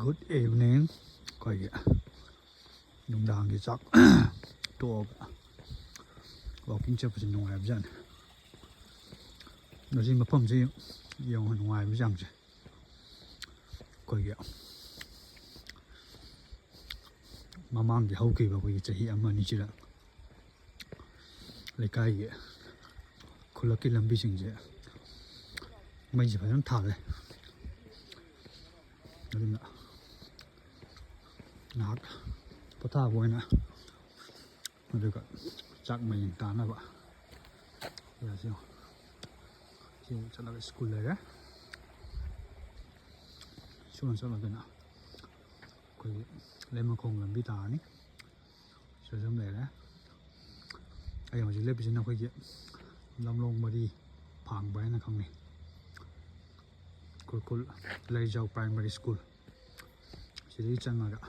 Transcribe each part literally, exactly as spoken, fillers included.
Good evening. ꯑꯩꯈꯣꯏꯒꯤ ꯅꯨꯡꯗꯥꯡꯒꯤ ꯆꯥꯛ ꯇꯣꯛꯑꯒ walking ꯆꯠꯄꯁꯦ ꯅꯨꯡꯉꯥꯏꯕꯖꯥꯠꯅꯤ꯫ ꯉꯁꯤ ꯃꯐꯝꯁꯤ ꯌꯦꯡꯉꯨ, ꯅꯨꯡꯉꯥꯏꯕ ꯆꯥꯡꯁꯦ꯫ ꯑꯩꯈꯣꯏꯒꯤ ꯃꯃꯥꯡꯒꯤ ꯍꯧꯈꯤꯕ ꯑꯩꯈꯣꯏꯒꯤ ꯆꯍꯤ ꯑꯃ ꯑꯅꯤꯁꯤꯗ ꯂꯩꯀꯥꯏꯒꯤ ꯈꯨꯜꯂꯛꯀꯤ ꯂꯝꯕꯤꯁꯤꯡꯁꯦ ꯃꯩꯁꯦ ꯐꯖꯅ ꯊꯥꯜꯂꯦ꯫ ꯑꯗꯨꯅ ꯉꯥꯏꯍꯥꯛ ꯄꯣꯊꯥꯕ ꯑꯣꯏꯅ, ꯑꯗꯨꯒ ꯆꯥꯛ ꯃꯌꯦꯡ ꯇꯥꯅꯕ꯫ ꯌꯥꯁꯤ ꯌꯦꯡꯉꯣ꯫ ꯁꯤ ꯆꯠꯂꯒ ꯁ꯭ꯀꯨꯜ ꯂꯩꯔꯦ꯫ ꯁꯨꯝ ꯆꯠꯂꯒꯅ ꯑꯩꯈꯣꯏꯒꯤ ꯂꯩꯃꯈꯣꯡ ꯂꯝꯕꯤ ꯇꯥꯔꯅꯤ꯫ ꯁꯤꯗꯁꯨ ꯑꯃ ꯂꯩꯔꯦ꯫ ꯑꯩ ꯍꯧꯖꯤꯛ ꯂꯦꯞꯄꯤꯁꯤꯅ ꯑꯩꯈꯣꯏꯒꯤ ꯂꯝꯂꯣꯡ ꯃꯔꯤ ꯐꯥꯡꯕ ꯍꯥꯏꯅ ꯈꯪꯅꯩ꯫ ꯈꯨꯔꯈꯨꯜ ꯂꯩꯖꯥꯎ Primary School꯫ ꯁꯤꯗꯒꯤ ꯆꯪꯉꯒ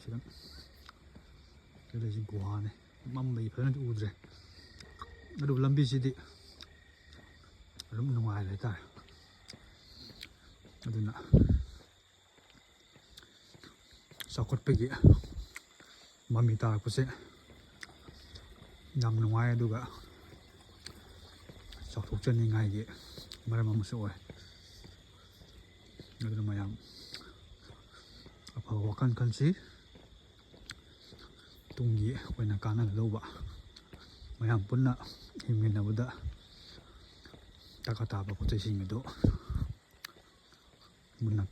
ꯁꯤꯗ ꯁꯤꯗ ꯂꯩꯁꯤ ꯒꯨꯍꯥꯅꯦ꯫ ꯃꯝꯕꯒꯤ ꯐꯖꯅꯗꯤ ꯎꯗ꯭ꯔꯦ꯫ ꯑꯗꯨꯕꯨ ꯂꯝꯕꯤꯁꯤꯗꯤ ꯑꯗꯨꯝ ꯅꯨꯡꯉꯥꯏꯔꯦ ꯍꯥꯏꯇꯥꯔꯦ꯫ ꯑꯗꯨꯅ ꯆꯥꯎꯈꯠꯄꯒꯤ ꯃꯃꯤ ꯇꯥꯔꯛꯄꯁꯦ ꯌꯥꯝ ꯅꯨꯡꯉꯥꯏ, ꯑꯗꯨꯒ ꯆꯥꯎꯊꯣꯛꯆꯅꯤꯡꯉꯥꯏꯒꯤ ꯃꯔꯝ ꯑꯃꯁꯨ ꯑꯣꯏ꯫ ꯑꯗꯨꯅ ꯃꯌꯥꯝ ꯑꯐꯕ ꯋꯥꯈꯜ ꯈꯟꯁꯤ꯫ ꯇꯨꯡꯒꯤ ꯑꯩꯈꯣꯏꯅ ꯀꯥꯟꯅꯒꯗꯧꯕ, ꯃꯌꯥꯝ ꯄꯨꯟꯅ ꯍꯤꯡꯃꯤꯟꯅꯕꯗ ꯗꯔꯀꯥꯔ ꯇꯥꯕ ꯄꯣꯠ ꯆꯩꯁꯤꯡ ꯑꯗꯨ ꯃꯨꯟꯅ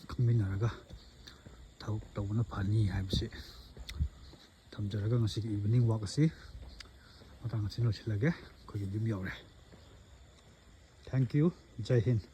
ꯈꯪꯃꯤꯟꯅꯔꯒ ꯊꯕꯛ ꯇꯧꯕꯅ ꯐꯅꯤ ꯍꯥꯏꯕꯁꯤ ꯊꯝꯖꯔꯒ, ꯉꯁꯤꯒꯤ evening walk ꯑꯁꯤ ꯃꯇꯥꯡ ꯑꯁꯤꯗ ꯂꯣꯏꯁꯤꯜꯂꯒꯦ꯫ ꯑꯩꯈꯣꯏꯒꯤ ꯌꯨꯝ ꯌꯧꯔꯦ꯫ Thank you. Jai Hind.